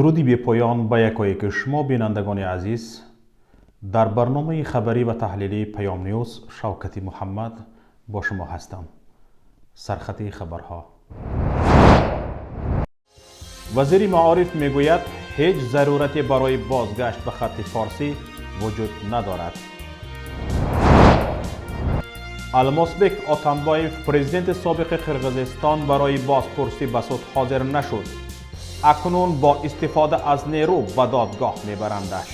Дуруди бепоён ба якояки шумо, бинандагони азиз. Дар барномаи хабарӣ ва таҳлилии Паём Ньюз Шавкати Муҳаммад бо шумо ҳастам. Сархати хабарҳо. Вазири маориф мегӯяд, ҳеҷ зарурате барои бозгашт ба хатти форсӣ вуҷуд надорад. Алмосбек Отамбоев, президенти собиқи Қирғизистон, барои бозпурсӣ ба суд ҳозир нашуд. Акнун бо истифода аз нерӯ ба додгоҳ мебарандаш.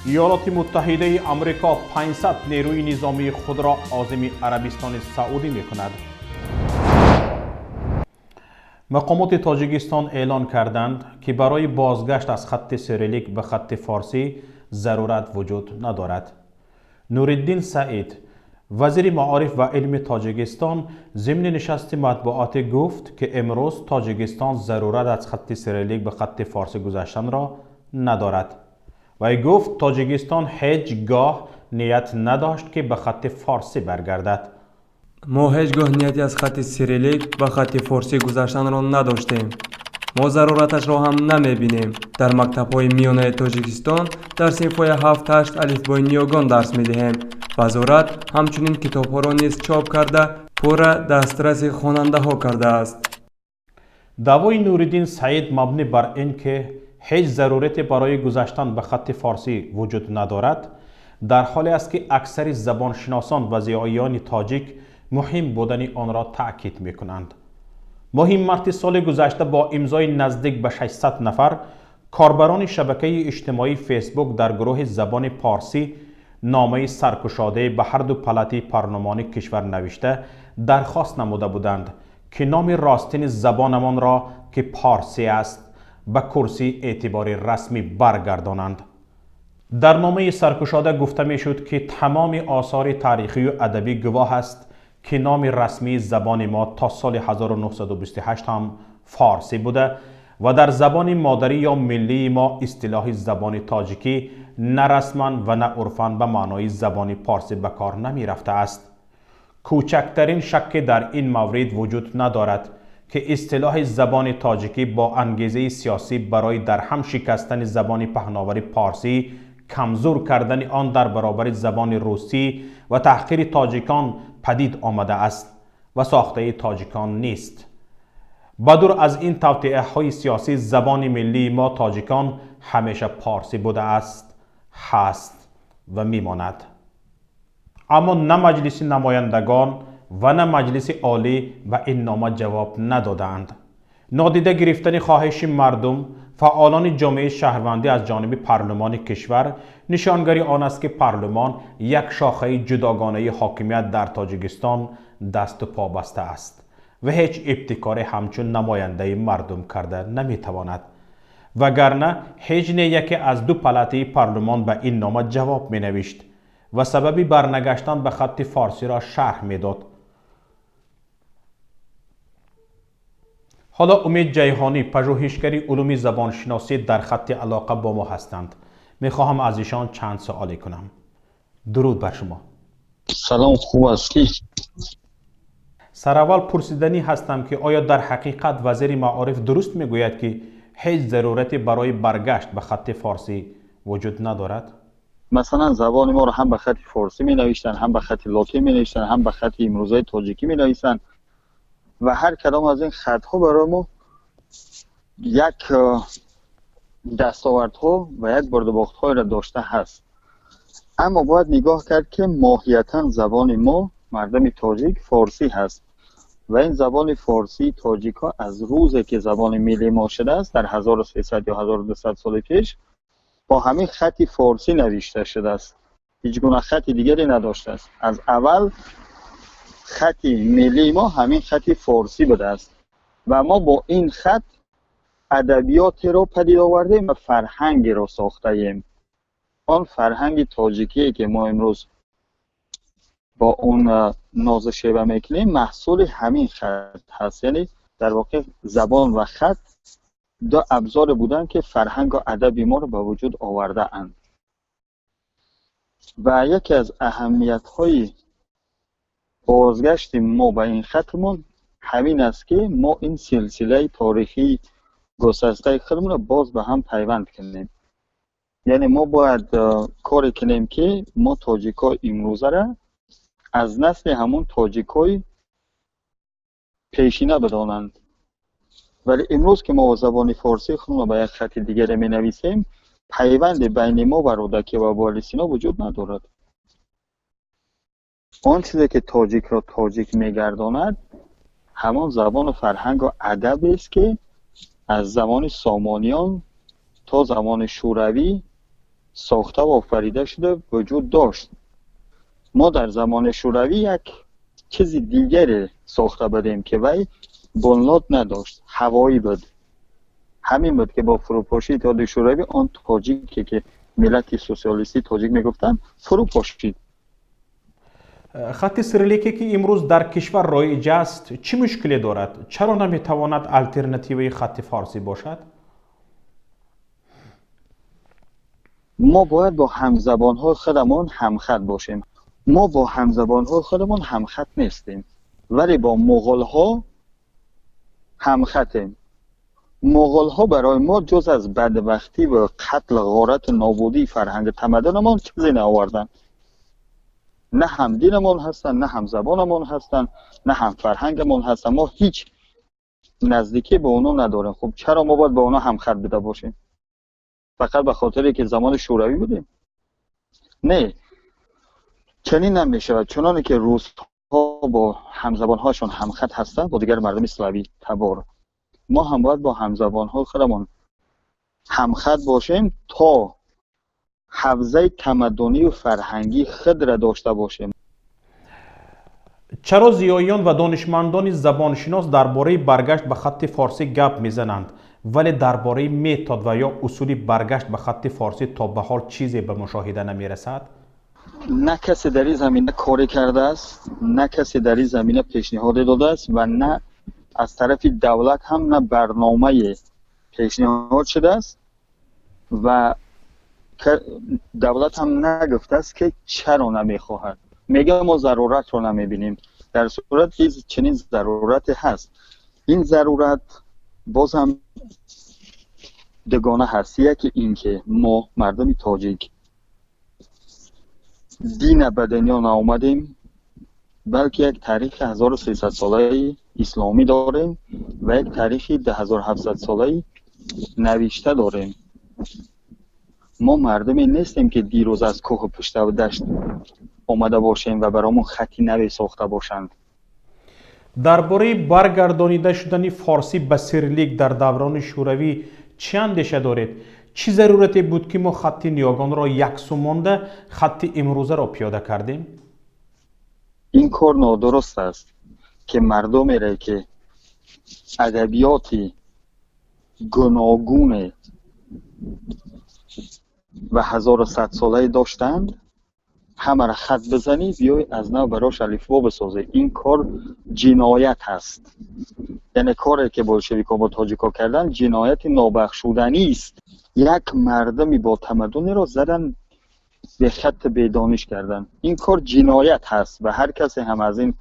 Иёлоти Муттаҳидаи Амрико 500 нерӯи низомии худро озими Арабистони Саудӣ мекунад. Мақомоти Тоҷикистон эълон карданд, ки барои бозгашт аз хатти сирилик ба хатти форсӣ зарурат вуҷуд надорад. Нуриддин Саид, вазири маориф ва илми Тоҷикистон, зимни нишасти матбуотӣ гуфт, ки имрӯз Тоҷикистон зарурат аз хатти сирилик ба хатти форсӣ гузаштанро надорад. Вай гуфт, Тоҷикистон ҳеҷ гоҳ ният надошт, ки ба хатти форсӣ баргардад. Мо ҳеҷ гоҳ нияти аз хатти сирилик ба хатти форсӣ гузаштанро надоштем. Мо зарураташро ҳам намебинем. Дар мактабҳои миёнаи Тоҷикистон дар синфҳои 7-8 алифбои ниёгон дарс медиҳем. Вазорат ҳамчунин китобҳоро низ чоп карда, пурра дастраси хонандаҳо кардааст. Даъвои Нуриддин Саид мабнӣ бар ин ки ҳеҷ зарурате барои гузаштан ба хатти форсӣ вуҷуд надорад, дар ҳоле аст, ки аксари забоншиносон ва зиёиёни тоҷик муҳим будани онро таъкид мекунанд. Моҳи марти соли гузашта бо имзои наздик ба 600 нафар корбарони шабакаи иҷтимоии Фейсбук дар гурӯҳи забони порсӣ номаи саркушодае ба ҳарду палатаи парлумони кишвар навишта, дархост намуда буданд, ки номи ростини забонамонро, ки порсӣ аст, ба курсии эътибори расмӣ баргардонанд. Дар номаи саркушода гуфта мешуд, ки тамоми осори таърихию адабӣ гувоҳ аст, ки номи расмии забони мо то соли 1928 ҳам форсӣ буда ва дар забони модарӣ ё миллии мо истилоҳи забони тоҷикӣ на расман ва на урфан ба маънои забони порсӣ ба кор намерафтааст. Кӯчактарин шакке дар ин маврид вуҷуд надорад, ки истилоҳи забони тоҷикӣ бо ангезаи сиёсӣ барои дар ҳам шикастани забони паҳновари порсӣ, камзур кардани он дар баробари забони русӣ ва таҳқири тоҷикон падид омадааст ва сохтаи тоҷикон нест. Ба дур аз ин тавтиаҳои сиёсӣ, забони миллии мо тоҷикон ҳамеша порсӣ будааст, ҳаст ва мемонад. Аммо на Маҷлиси намояндагон ва на Маҷлиси Олӣ ба ин нома ҷавоб надодаанд. Нодида гирифтани хоҳиши мардум, фаъолони ҷомеаи шаҳрвандӣ аз ҷониби парлумони кишвар нишонгари он аст, ки парлумон, як шохаи ҷудогонаи ҳокимият дар Тоҷикистон, дасту по баста аст ва ҳеҷ ибтикоре ҳамчун намояндаи мардум карда наметавонад. Вагарна ҳеҷ не яке аз ду палатаи парлумон ба ин нома ҷавоб менавишт ва сабаби барнагаштан ба хатти форсиро шарҳ медод. Ҳоло Умед Ҷайҳонӣ, пажӯҳишгари улуми забоншиносӣ, дар хатти алоқа бо мо ҳастанд. Мехоҳам аз ишон чанд суоле кунам. Дуруд бар шумо. Салом, хуб ҳастӣ? Сараввал пурсиданӣ ҳастам, ки оё дар ҳақиқат вазири маориф дуруст мегӯяд, ки ҳеҷ зарурате барои баргашт ба хатти форсӣ вуҷуд надорад? Масалан, забони моро ҳам ба хатти форсӣ менавиштанд, ҳам ба хатти лотин менавиштанд, ҳам ба хатти имрӯзаи тоҷикӣ менависанд ва ҳар кадом аз ин хатҳо барои мо як дастовардҳо ва як бурдубохтҳоеро дошта ҳаст. Аммо бояд нигоҳ кард, ки моҳиятан забони мо, мардуми тоҷик, форсӣ ҳаст ва ин забони форсии тоҷикҳо аз рӯзе ки забони миллии мо шудааст, дар 1300 ё 1200 соли пеш, бо ҳамин хатти форсӣ навишта шудааст, ҳеҷ гуна хатти дигаре надоштааст. Аз аввал хатти миллии мо ҳамин хатти форсӣ будааст ва мо бо ин хат адабиётеро падид овардем ва фарҳангеро сохтаем. Он фарҳанги тоҷикие, ки мо имрӯз бо он нозу шева мекунем, маҳсули ҳамин хат ҳаст. Яъне дар воқеъ забон ва хат ду абзоре буданд, ки фарҳангу адаби моро ба вуҷуд овардаанд. Ва яке аз аҳамиятҳои бозгашти мо ба ин хатмон ҳамин аст, ки мо ин силсилаи таърихии Гусастаи худамонро боз ба ҳам пайванд кунем. Яъне мо бояд коре кунем, ки мо тоҷикҳо имрӯзара аз насли ҳамон тоҷикҳои пешина бидонанд. Вале имрӯз ки мо бо забони форсӣ худамонро ба як хати дигаре менависем, пайванде байни мо ва Рӯдакӣ ва Абӯалӣ Сино вуҷуд надорад. Он чизе ки тоҷикро тоҷик мегардонад, ҳамон забону фарҳангу адабест, ки аз замони Сомониён то замони Шӯравӣ сохта ва офарида шуда вуҷуд дошт. Мо дар замони Шӯравӣ як чизи дигаре сохта будем, ки вай бунёд надошт, ҳавоӣ буд. Ҳамин буд, ки бо фурӯпошии Иттиҳоди Шӯравӣ он тоҷике, ки миллати социалистии тоҷик мегуфтанд, фурӯ пошид. Хати сирилике, ки имрӯз дар кишвар роиҷ аст, чӣ мушкиле дорад? Чаро наметавонад алтернативаи хати форсӣ бошад? Мо бояд бо ҳамзабонҳои худамон ҳамхат бошем. Мо бо ҳамзабонҳои худамон ҳамхат нестем, вале бо муғулҳо ҳамхатем. Муғулҳо барои мо ҷуз аз бадбахтӣ ва қатл, ғорат, нобудии фарҳанги тамаддунамон чизе наоварданд. На ҳамдинамон ҳастанд, на ҳамзабонамон ҳастанд, на ҳамфарҳангамон ҳастанд. Мо ҳеҷ наздикӣ ба онҳо надорем. Хуб, чаро мо бояд ба онҳо ҳамхат буда бошем? Фақат ба хотире ки замони Шӯравӣ будем? Не, чунин намешавад. Чуноне ки русҳо бо ҳамзабонҳояшон ҳамхат ҳастанд, бо дигар мардуми славӣ табор, мо ҳам бояд бо ҳамзабонҳои худамон ҳамхат бошем, то ҳавзаи тамаддунию фарҳангии худро дошта бошем. Чаро зиёиён ва донишмандони забоншинос дар бораи баргашт ба хатти форсӣ гап мезананд, вале дар бораи метод ва ё усули баргашт ба хатти форсӣ то ба ҳол чизе ба мушоҳида намерасад? На касе дар ин замина коре кардааст, на касе дар ин замина пешниҳоде додааст ва на аз тарафи давлат ҳам на барномае пешниҳод шудааст ва давлат ҳам нагуфтааст, ки чаро намехоҳад. Мегӯяд, мо заруратро намебинем, дар сурат ки чунин зарурате ҳаст. Ин зарурат боз ҳам дугона ҳаст. Яке ин ки мо мардуми тоҷик дина ба дунё наомадем, балки як таърихи 1300 солаи исломӣ дорем ва як таърихи 2700 солаи навишта дорем. Мо мардуме нестем, ки дирӯз аз кӯҳу пуштаву дашт омада бошем ва баромон хати наве сохта бошанд. Дар бораи баргардонида шудани форсӣ ба сирилик дар даврони Шӯравӣ чӣ андеша доред? Чӣ зарурате буд, ки мо хатти ниёгонро яксу монда, хатти имрӯзаро пиёда кардем? Ин кор нодуруст аст, ки мардумере, ки адабиёти гуногуне ва 1100 солае доштанд, ҳамаро хат бизанӣ, биёй аз нав барош алифбо бисозӣ. Ин кор ҷиноят ҳаст. Яъне коре ки болшевикҳо бо тоҷикҳо карданд, ҷинояти нобахшуданист. Як мардуми бо тамаддунеро задан, бехатт бедониш карданд. Ин кор ҷиноят ҳаст ва ҳар касе ҳам аз ин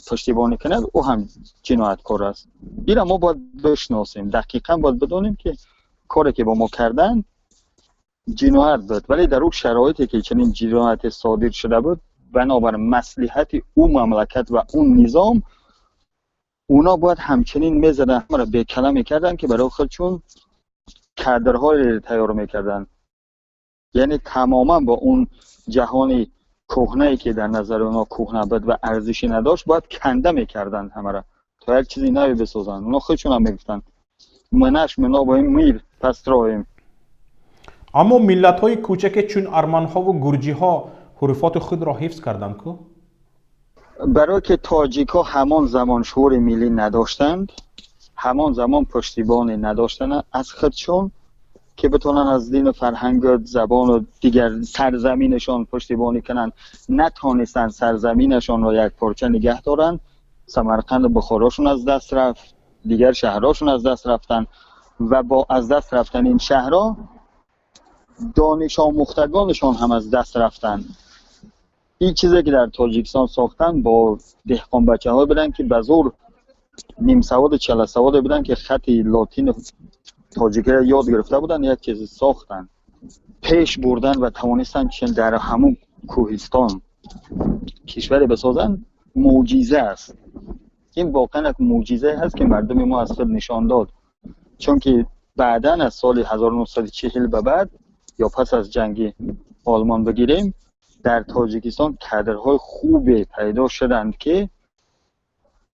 пуштибонӣ кунад, ӯ ҳам ҷинояткор аст. Инро мо бояд бишносем, дақиқан бояд бидонем, ки коре ки бо мо карданд, ҷиноят буд, вале дар ӯ шароите ки чунин ҷинояте содир шуда буд, бинобар маслиҳати ӯ мамлакат ва он низом, اونا باید همچنین میزدن، همه را بیکله میکردن که برای خودشون کادرهای تیار میکردن. یعنی تماما با اون جهان کهنه‌ای که در نظر اونا کهنه بود و ارزشی نداشت باید کنده میکردن همه را تا یک چیزی نوی بسازن. اونا خودشون هم میگفتن منش منا با این میر پس ترایم. اما ملت های کوچک چون ارمن ها و گرجی ها حروفات خود را حفظ کردند کو؟ برای که تاجیک ها همان زمان شعور ملی نداشتند، همان زمان پشتیبانی نداشتند از خودشون که بتونن از دین و فرهنگ و زبان و دیگر سرزمینشان پشتیبانی کنن، نتونستن سرزمینشان رو یک پارچه نگه دارن. سمرقند و بخاراشون از دست رفت، دیگر شهرهاشون از دست رفتن و با از دست رفتن این شهرها دانش آموختگانشان هم از دست رفتن. این چیزی که در تاجیکستان ساختن با دهقان بچه ها بودن که به زور نیم سواد چله سواد بودن که خط لاتین тоҷикиро ёд гирифта буданд, як чизе сохтанд, пеш бурдан ва тавонистанд ки дар ҳамон кӯҳистон кишваре бисозанд, мӯъҷиза аст. Ин воқеан як мӯъҷизае ҳаст ки мардуми мо аз худ нишон дод, чунки баъдан аз соли 1940 ба баъд ё пас аз ҷанги Олмон бигирем, дар Тоҷикистон кадрҳои хубе пайдо шуданд ки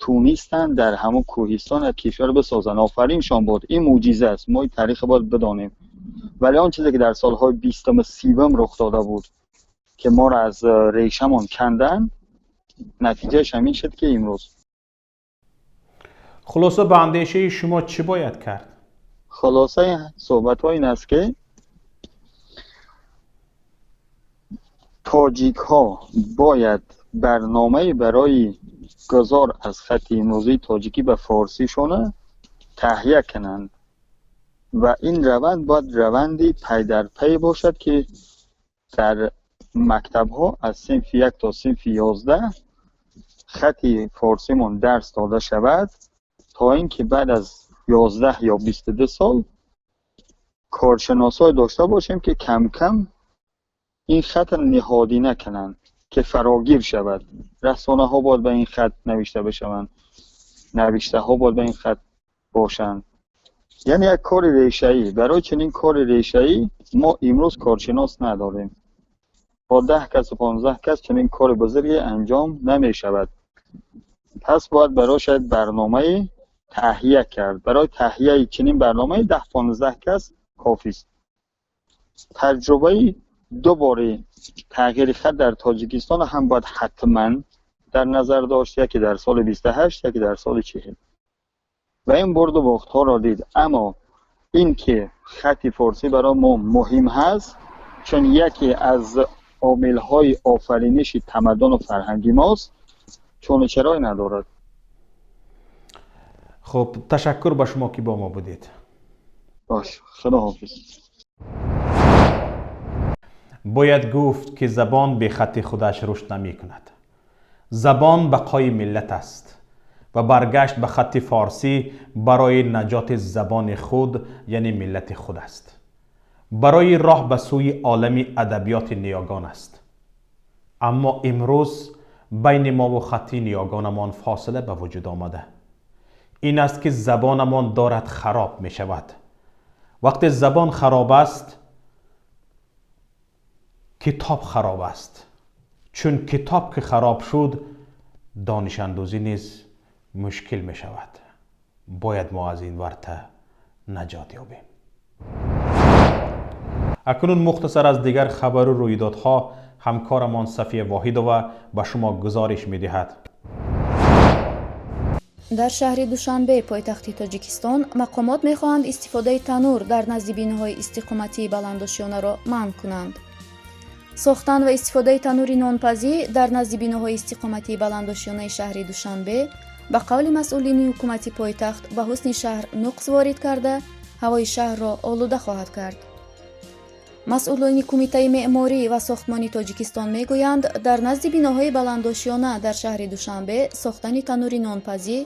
тунистанд дар ҳамон кӯҳистон як кишвар бисозанд. Офариншон бод, ин мӯъҷиза аст, мо ин таърихро бояд бидонем. Вале он чизе ки дар солҳои 20 ва 30 рух дода буд, ки моро аз решамон канданд, натиҷааш ҳамин шуд ки имрӯз. Хулоса, ба андешаи шумо чӣ бояд кард? Хулосаи суҳбатҳо ин аст ки тоҷикҳо бояд барномае барои гузор аз хати имрӯзии тоҷикӣ ба форсишона таҳия кунанд ва ин раванд бояд раванди пай дар пай бошад, ки дар мактабҳо аз синфи 1 то синфи 11 хати форсимон дарс дода шавад, то ин ки баъд аз 11 ё 22 сол коршиносҳое дошта бошем, ки кам-кам ин хатро ниҳодина кунанд, ки фарогир шавад. Расонаҳо бояд ба ин хат навишта бишаванд, навиштаҳо бояд ба ин хат бошанд. Яъне як кори решаӣ. Барои чунин кори решаӣ мо имрӯз коршинос надорем. Бо 10 кас ва 15 кас чунин кори бузурге анҷом намешавад. Пас бояд барояш як барномае таҳия кард. Барои таҳияи чунин барномае 10-15 кас кофист. Таҷрибаи ду бори тағйири хат дар Тоҷикистон ҳам бояд ҳатман дар назар дошт, яке дар соли 28, яке дар соли 40. Ва ин бурду бохтҳоро дид. Аммо ин ки хати форсӣ барои мо муҳим ҳаст, чун яке аз омилҳои офариниши тамаддуну фарҳанги мост, чуну чарое надорад. Хуб, ташаккур ба шумо ки бо мо будед. Бош, худоҳофиз. Бояд гуфт ки забон бе хати худаш рушд намекунад. Забон бақои миллат аст ва баргашт ба хати форсӣ барои наҷоти забони худ, яъне миллати худ аст, барои роҳ ба сӯи олами адабиёти ниёгон аст. Аммо имрӯз байни мову хати ниёгонамон фосила ба вуҷуд омада. Ин аст ки забонамон дорад хароб мешавад. Вақте забон хароб аст, китоб хароб аст, чун китоб ки хароб шуд, донишандӯзӣ низ мушкил мешавад. Бояд мо аз ин варта наҷот ёбем. Акнун мухтасар аз дигар хабару рӯйдодҳо ҳамкорамон Сафия Воҳидова ба шумо гузориш медиҳад. Дар шаҳри Душанбе, пойтахти Тоҷикистон, мақомот мехоҳанд истифодаи танур дар назди биноҳои истиқоматии баландошёнаро манъ кунанд. Сохтан ва истифодаи танури нонпазӣ дар назди биноҳои истиқоматии баландошёнаи шаҳри Душанбе, ба қавли масъулини ҳукумати пойтахт, ба ҳусни шаҳр нуқс ворид карда, ҳавои шаҳрро олуда хоҳад кард. Масъулони Кумитаи меъморӣ ва сохтмони Тоҷикистон мегӯянд, дар назди биноҳои баландошёна дар шаҳри Душанбе сохтани танури нонпазӣ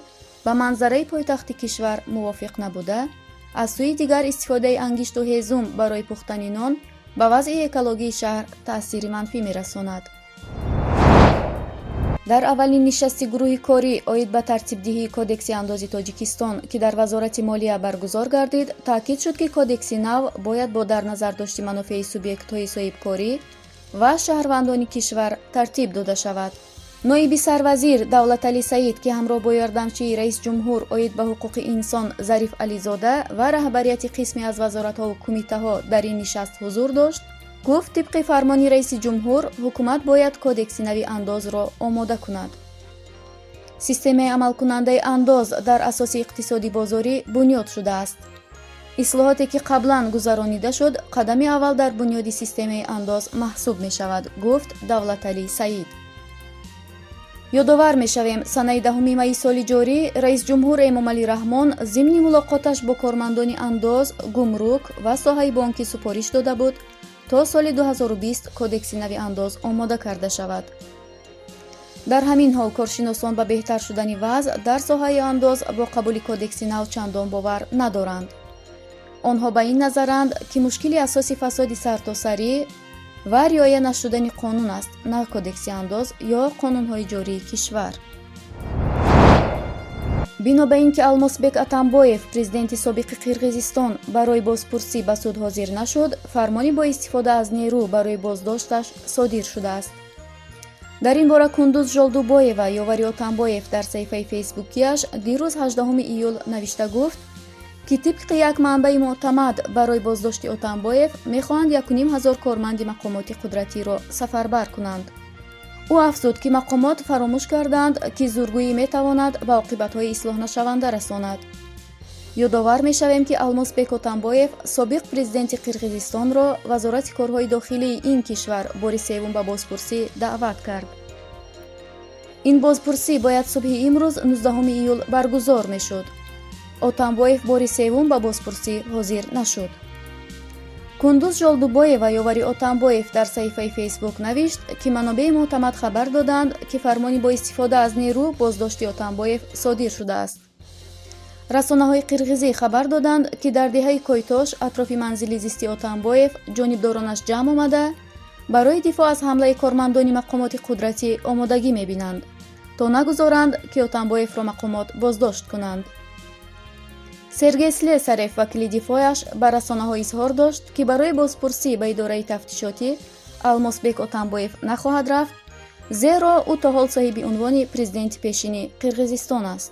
ба манзараи пойтахти кишвар мувофиқ набуда, аз сӯи дигар истифодаи ангишту ҳезум барои пухтани нон ба вазъи экологии шаҳр таъсири манфӣ мерасонад. Дар аввалин нишасти гурӯҳи корӣ оид ба тартибдиҳии Кодекси андози Тоҷикистон, ки дар Вазорати молия баргузор гардид, таъкид шуд, ки кодекси нав бояд бо дар назар дошти манофеи субъектҳои соҳибкорӣ ва шаҳрвандони кишвар тартиб дода шавад. Ноиби сарвазир Давлаталӣ Саид, ки ҳамроҳ бо ёрдамчии раисҷумҳур оид ба ҳуқуқи инсон Зариф Ализода ва раҳбарияти қисме аз вазоратҳову кумитаҳо дар ин нишаст ҳузур дошт, гуфт, тибқи фармони раиси ҷумҳур ҳукумат бояд кодекси нави андозро омода кунад. Системаи амалкунандаи андоз дар асоси иқтисоди бозорӣ бунёд шудааст. Ислоҳоте, ки қаблан гузаронида шуд, қадами аввал дар бунёди системаи андоз маҳсуб мешавад, гуфт Давлаталӣ Саид. Ёдовар мешавем, санаи 10 майи соли ҷорӣ раисҷумҳур Эмомалӣ Раҳмон зимни мулоқоташ бо кормандони андоз, гумрук ва соҳаи бонкӣ супориш дода буд, то соли 2020 кодекси нави андоз омода карда шавад. Дар ҳамин ҳол коршиносон ба беҳтар шудани вазъ дар соҳаи андоз бо қабули кодекси нав чандон бовар надоранд. Онҳо ба ин назаранд, ки мушкили асоси фасоди сартосарӣ ва риоя нашудани қонун аст, на кодекси андоз ё қонунҳои ҷории кишвар. Бино ба ин ки Алмосбек Атамбоев, президенти собиқи Қирғизистон, барои бозпурсӣ ба суд ҳозир нашуд, фармони бо истифода аз нерӯ барои боздошташ содир шудааст. Дар ин бора Кундуз Жолдубоева, ёвари Отамбоев, дар саҳифаи фейсбукияш дирӯз, 18 июл, навишта гуфт, ки тибқи як манбаи мӯътамад барои боздошти Отамбоев мехоҳанд 1500 корманди мақомоти қудратиро сафарбар кунанд. Ӯ афзуд, ки мақомот фаромӯш карданд, ки зургӯӣ метавонад ба оқибатҳои ислоҳнашаванда расонад. Ёдовар мешавем, ки Алмосбек Отамбоев, собиқ президенти Қирғизистонро Вазорати корҳои дохилии ин кишвар бори севум ба бозпурсӣ даъват кард. Ин бозпурсӣ бояд субҳи имрӯз, 19 июл, баргузор мешуд. Отамбоев бори севум ба бозпурсӣ ҳозир нашуд. Кундуз Жолдубоева, ёвари Отамбоев, дар саҳифаи Фейсбук навишт, ки манобеи мӯътамад хабар доданд, ки фармони бо истифода аз нерӯ боздошти Отамбоев содир шудааст. Расонаҳои қирғизӣ хабар доданд, ки дар деҳаи Койтош, атрофи манзили зисти Отамбоев, ҷонибдоронаш ҷамъ омада, барои дифоъ аз ҳамлаи кормандони мақомоти қудратӣ омодагӣ мебинанд, то нагузоранд, ки Отамбоевро мақомот боздошт кунанд. Сергей Слесарев, вакили дифояш, ба расонаҳо изҳор дошт, ки барои бозпурсӣ ба идораи тафтишотӣ Алмосбек Отамбоев нахоҳад рафт, зеро ӯ то ҳол соҳиби унвони президенти пешини Қирғизистон аст.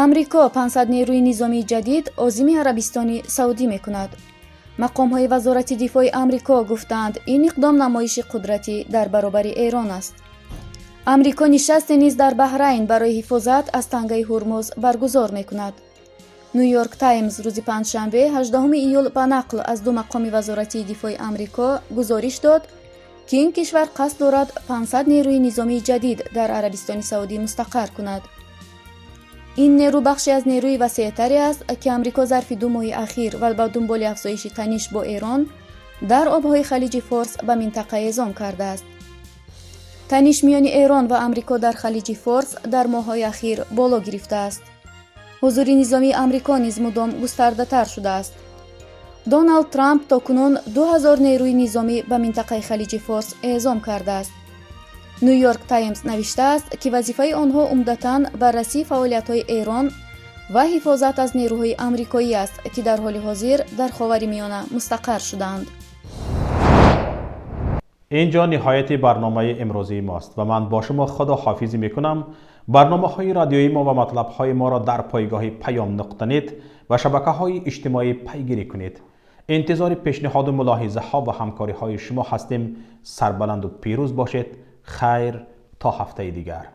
Амрико 500 нерӯи низомии ҷадид озими Арабистони Саудӣ мекунад. Мақомҳои Вазорати дифои Амрико гуфтаанд, ин иқдом намоиши қудратӣ дар баробари Эрон аст. Амрико нишасте низ дар Баҳрайн барои ҳифозат аз тангаи Ҳурмуз баргузор мекунад. Ню-Йорк Таймс рӯзи панҷшанбе, 18 июл, ба нақл аз ду мақоми Вазорати дифои Амрико гузориш дод, ки ин кишвар қасд дорад 500 нерӯи низомии ҷадид дар Арабистони Саудӣ мустақар кунад. Ин нерӯ бахше аз нерӯи васеътаре аст, ки Амрико зарфи 2 моҳи ахир ва ба дунболи афзоиши таниш бо Эрон дар обҳои Халиҷи Форс ба минтақа эзом кардааст. Таниш миёни Эрон ва Амрико дар Халиҷи Форс дар моҳҳои ахир боло гирифтааст. Ҳузури низомии Амрико низ мудом густардатар шудааст. Доналд Трамп то кунун 2000 нерӯи низомӣ ба минтақаи Халиҷи Форс эъзом кардааст. Ню-Йорк Таймс навиштааст, ки вазифаи онҳо умдатан баррасии фаъолиятҳои Эрон ва ҳифозат аз нерӯҳои амрикоӣ аст, ки дар ҳоли ҳозир дар Ховари Миёна мустақар шудаанд. Инҷо ниҳояти барномаи имрӯзии мост ва ман бо шумо худоҳофизӣ мекунам. Барномаҳои радиои мо ва матлабҳои моро дар пойгоҳи паём нуқта нет ва шабакаҳои иҷтимоӣ пайгирӣ кунед. Интизори пешниҳоду мулоҳизаҳо ва ҳамкориҳои шумо ҳастем. Сарбаланду пирӯз бошед. Хайр, то ҳафтаи дигар.